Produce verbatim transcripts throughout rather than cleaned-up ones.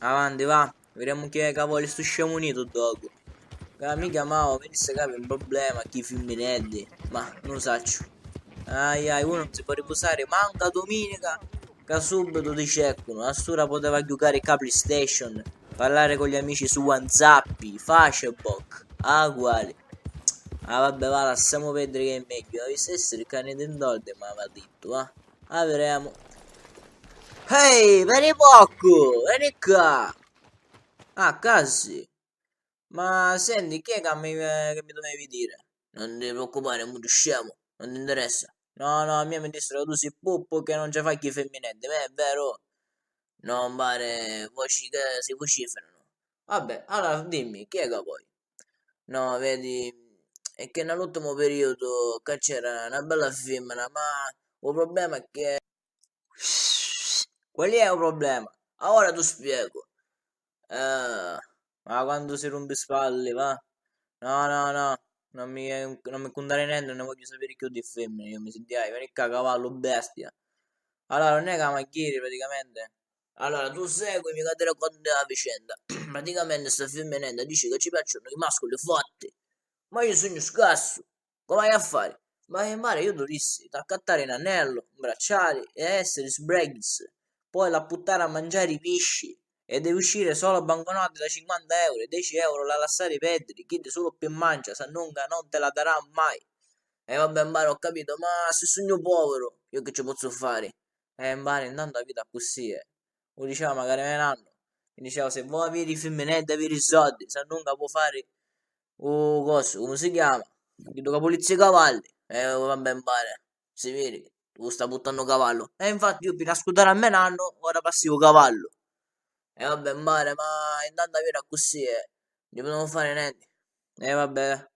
Avanti, va. Videmu chi è ca voli stu scemu nitu ddocu. Ca mi chiamau, mi dissi ca havi un problema chi fimmineddi. Ma nun sacciu. Ai ai, unu nun si pò ripusari mancu a duminica, ca subitu ti ceccunu. A st'ura poteva ghiucari ca PlayStation, parlari cu gli amici su WhatsApp, Facebook. Ah, quali? Ah, vabbè, va, lassemu perdiri, che è megghiu. Avissi essiri ca ni dindoldi, m'ava dittu, va. Ah, viremu. Ehi, veni pocu, veni ccà. Ah, casi. Ma senti, chi è ca mi, che mi dovevi diri? Non ti preoccupari, è un scemu, non ti interessa. No, no, a mia mi dissero ca tu si puppu, che non ce fai chi femmineddi, ma è vero? No, pare voci che si vociferano. Vabbè, allora dimmi, chi è ca vuoi? No, vedi, è che nell'ultimo periodo ca c'era una bella femmina, ma u problema è che... Quali è u problema? Ora tu spiego. Eh, ma quantu si rumpi spalli, va? No, no, no, non mi, non mi cuntari nenti, non ne vogghiu sapiri chiù di femmini, io mi sintiai, veni ccà, cavallu, bestia. Allora, non è ca m'aggiri praticamente. Allora, tu seguimi ca ti raccontu a vicenda. Praticamente sta femminedda dici ca ci piacciono i masculi forti, ma io sugnu scarsu. Comu haiu a fari? Ma mi pari, io tu dissi, t'accattari n'anellu, un bracciali e essiri sbregghiz. Poi l'ha puttari a mangiari pisci e devi usciri solo banconotti da cinquanta euro e deci euro l'ha lassari perdiri, chiddi sulu pi mancia, sannunca non te la darà mai. E vabbè, mpari, ho capito, ma si sugnu poviru, io chi ci pozzu fari? E mpari, intantu la vita accussì è. U diceva macari me nannu, mi diceva, se vuoi aviri i fimmineddi, aviri i soddi, sannunca puoi fari u cosu, comu si chiama? Chiddu ca pulizzi i cavalli. E vabbè, mpari, si viri, tu sta puttannu u cavallu. E infatti io pi nascutari a me nannu, ora passi u cavallu. E vabbè, mpari, ma intantu la vita accussì è, non ci putemu fari nenti. E vabbè.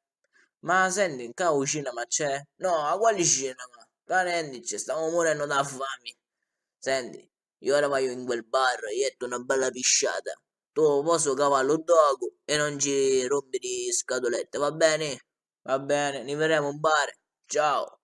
Ma senti, ccà u cinema c'è? No, a quali cinema? Ccà nenti c'è, stamu murennu da fami. Senti, io ora vaiu in quel bar, jettu una bella pisciata. Tu posi u cavallu ddocu e non ci rumpiri i scatulette, va beni? Va beni, ni viremu mpari. Ciao.